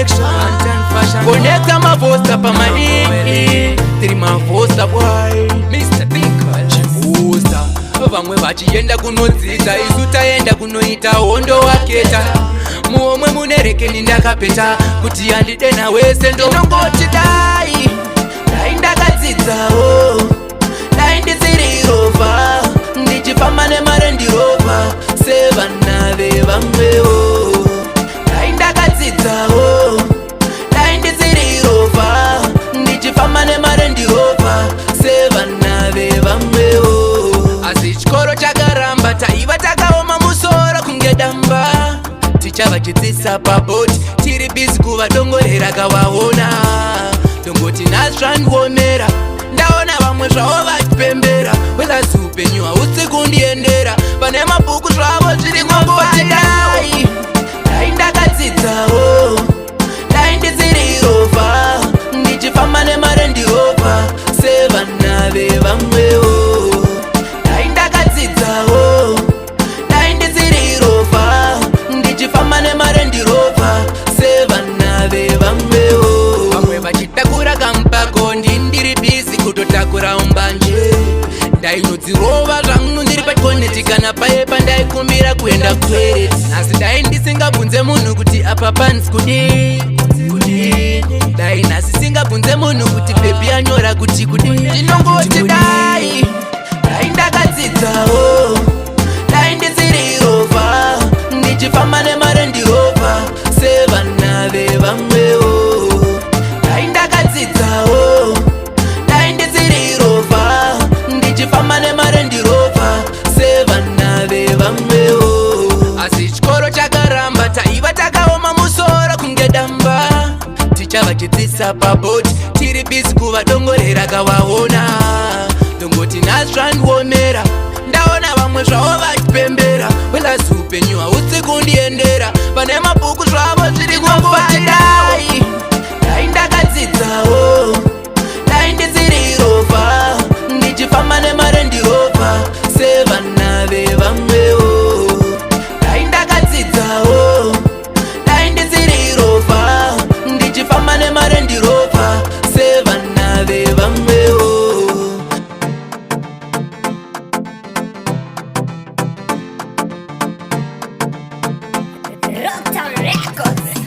Connection. Connecta mavosta pamai, tiri mavosta boy. Mr. Thinker. Chivosta. Vamwe vachienda kunodzidza, isu taenda kunoita hondo waketa. Muomwe mune rekeni ndakapeta kuti andidena wese ndinongoti dai dai ndakadzidzawo, dai ndisiri rovha ndichifamba neMaRand Rover sevana vevamwewo. Dai ndakadzidzawo, dai ndisiri rovha ndichifamba neMaRand Rover sevana vevamwewo. Asi chikoro chakaramba, taiva takaoma musoro kunge damba. Tichavachidzisa pabhoti, tiri busy kuvadongorera kawaona. Tongoti nhasi zvandiomera, ndaona vamwe zvavo vachipembera. Welasi upenyu hausi kundiendera, vane mabhuku zvavo zviri kungoti dai dai ndakadzidzawo, dai ndisiri rovha ndichifamba neMaRand Rover sevana vevamwewo. Dai ndakadzidzawo, dai ndisiri rovha ndichifamba neMaRand Rover sevana vevamwewo. Vamwe vachitakura kamupako, ndindiri busy kutotakura umbanje. Ndainodzirova zvangu ndiri pakoneti, kana paye pandaikumbira kuenda kwereti. Nhasi dai ndisingabvunze munhu kuti apa panzi kudii kudii. Dai nhasi singabvunze munhu kuti baby anyora kuti kudii. Ndinongoti dai dai ndakadzidzawo, dai ndisiri rovha ndichifamba neMaRand Rover sevana vevamwewo. Dai ndakadzidzawo, dai ndisiri rovha ndichifamba neMaRand Rover sevana vevamwewo. Asi chikoro chakaramba, taiva takaoma musoro kunge damba. Tichavachidzisa pabhoti, tiri busy kuvadongorera kawaona. Tongoti nhasi zvandiomera, ndaona vamwe zvavo vachipembera. Welasi upenyu hausi kundiendera, vane mabhuku zvavo zviri kungoti dai dai ndakadzidzawo, dai ndisiri rovha ndichifamba neMaRand Rover sevana vevamwewo. Dai ndakadzidzawo, dai ndisiri rovha ndichifamba neMaRand Rover sevana vevamwewo. Rocktown Records.